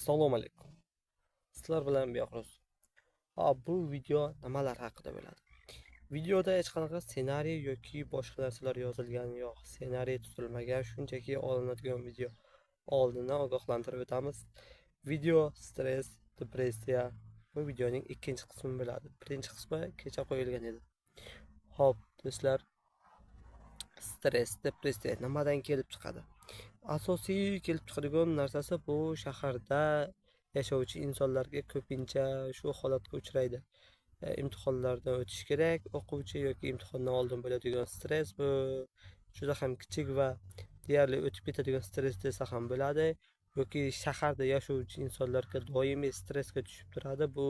Assalomu alaykum. Sizlar bilan Behruz. Bu video nimalar haqida bo'ladi? Videoda hech qanaqa ssenariy yoki boshqa narsalar yozilgani yo'q. Ssenariy tuzilmagan, shunchaki olinadigan video. Oldindan ogohlantirib o'tamiz. Video stress, depressiya bu videoning ikkinchi qismi bo'ladi. Birinchi qismi kecha qo'yilgan edi. Xo'p, do'stlar, stress, depressiya nimadan kelib chiqadi? Asosiy kelib chiqadigan narsasi bu shaharda yashovchi insonlarga ko'pincha shu holatga uchraydi. Imtihonlardan o'tish kerak, o'quvchi yoki imtihondan oldin bo'ladigan stress bu juda ham kichik va deyarli o'tib ketadigan stress desa ham bo'ladi. Yoki shaharda yashovchi insonlarga doimiy stressga tushib turadi. Bu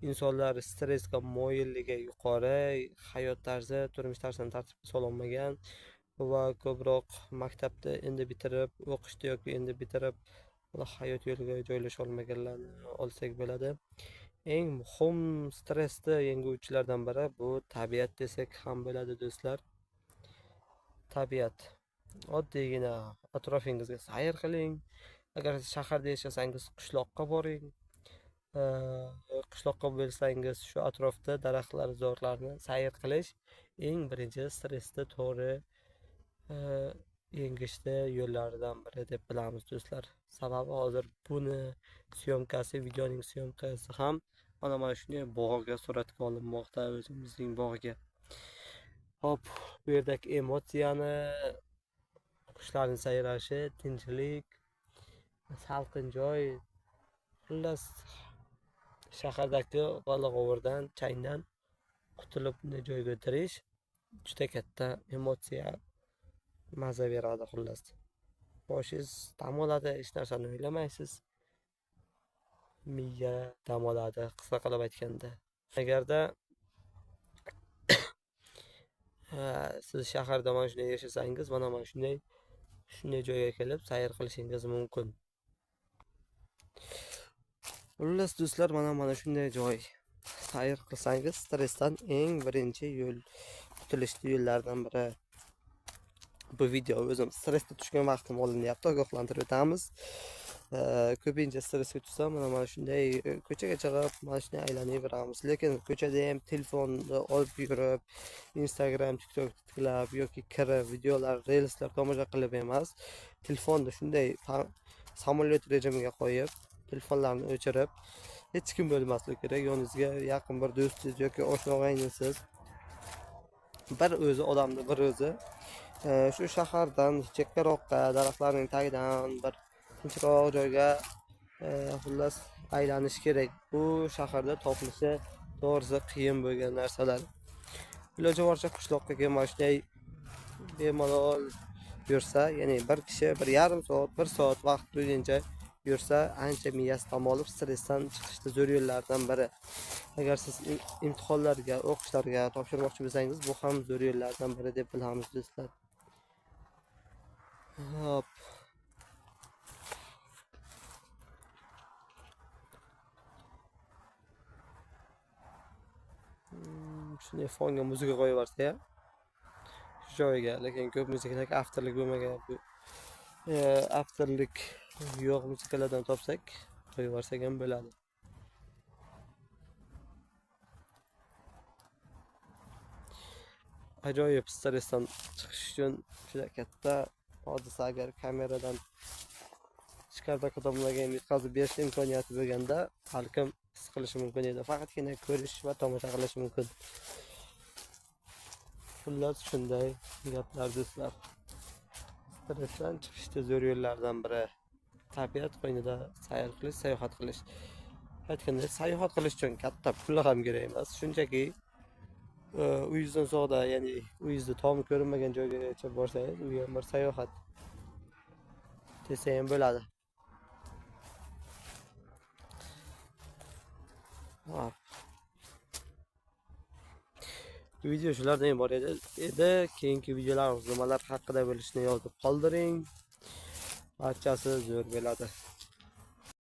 insonlar stressga moyilligi yuqori, hayot tarzi, turmush tarzini tartibga sololmagan va ko'proq maktabni endi bitirib, o'qishni yoki endi bitirib hayot yo'liga joylasha olmaganlarni olsak bo'ladi. Eng muhim stressni yenguvchilardan biri bu tabiat desak ham bo'ladi do'stlar. Tabiat. Oddiygina atrofingizga sayr qiling. Agar shaharda yashasangiz qishloqqa boring. Qishloqqa bo'lsangiz shu atrofda daraxtlar, zorlarni sayr qilish eng birinchi stressni to'g'ri yengishni yo'llaridan biri deb bilamiz do'stlar. Sababi hozir buni syomkasi, videoning syomkasi ham mana shunday bog'ga suratga olinmoqda, o'zimizning bog'ga. Hop, bu yerdagi emotsiyani, qushlarning sayrashi, tinchlik, salqin joy, xullas shahardagi g'ala-g'ovurdan, changdan qutulib bunday joyga o'tirish juda katta emotsiya, maza beradi xullas. Boshingiz dam oladi, hech narsani o'ylamaysiz. Miya dam oladi, qisqa qilib aytganda. Agarda siz shaharda mana shunday yashasangiz, mana shunday joyga kelib sayr qilishingiz mumkin. Xullas do'stlar, mana shunday joy. Sayr qilsangiz stressdan eng birinchi yo'l, qutulishning yo'llaridan biri. Bu video o'zim stressga tushgan vaqtim olinyapti, ogohlantirib o'tamiz. Ko'pincha stressga tushsam, mana shunday ko'chaga chiqib, mana shunday aylanaveramiz. Lekin ko'chada ham telefonni olib yurib, Instagram, TikTok tiklab yoki kirib videolar, reelslar tomosha qilib emas, telefonni shunday samolyot rejimiga qo'yib, telefonlarni o'chirib, hech kim bo'lmasligi kerak. Yoningizga yaqin bir do'stingiz yoki oshna og'aynisiz, bir o'zi odamni bir o'zi shu shahardan chekkaroqqa, daraxtlarning tagidan bir tinchroq joyga xullas aylanish kerak. Bu shaharda topilishi to'g'risi qiyin bo'lgan narsalar. Iloji boricha qishloqqa kelib mana shunday bemalol yursa, ya'ni bir kishi 1,5 soat, 1 soat vaqt bo'lguncha yursa, ancha miyasi dam olib stressdan chiqishda zo'r yo'llardan biri. Agar siz imtihonlarga, o'qishlarga topshirmoqchi bo'lsangiz, bu ham zo'r yo'llardan biri deb bilamiz do'stlar. Hop. Shunday fonga muzika qo'yib yuborsa, shu joyiga, lekin ko'p muzikalarga avtorlik bo'lmagan, bu avtorlik yo'q muzikalardan topsak, qo'yib yuborsak ham bo'ladi. Ajoyib stressdan chiqish uchun juda katta hodisa. Agar kameradan ichkaridagi odamlarga ham yetkazib berish imkoniyati bo'lganda, balkim his qilishi mumkin edi. Faqatgina ko'rish va tomosha qilish mumkin. Xullas shunday gaplar do'stlar. Stressdan chiqishda zo'r yo'llardan biri tabiat qo'ynida sayr qilish, sayohat qilish. Aytganda, sayohat qilish uchun katta pul ham kerak emas. Shunchaki uyingizdan uzoqda, ya'ni uyingizda tomi ko'rinmagan joygacha borsangiz, u ham bir sayohat desa ham bo'ladi. Video shulardan iborat edi. Keyingi videolarimiz nimalar haqida bo'lishini yozib qoldiring. Barchasi zo'r bo'ladi.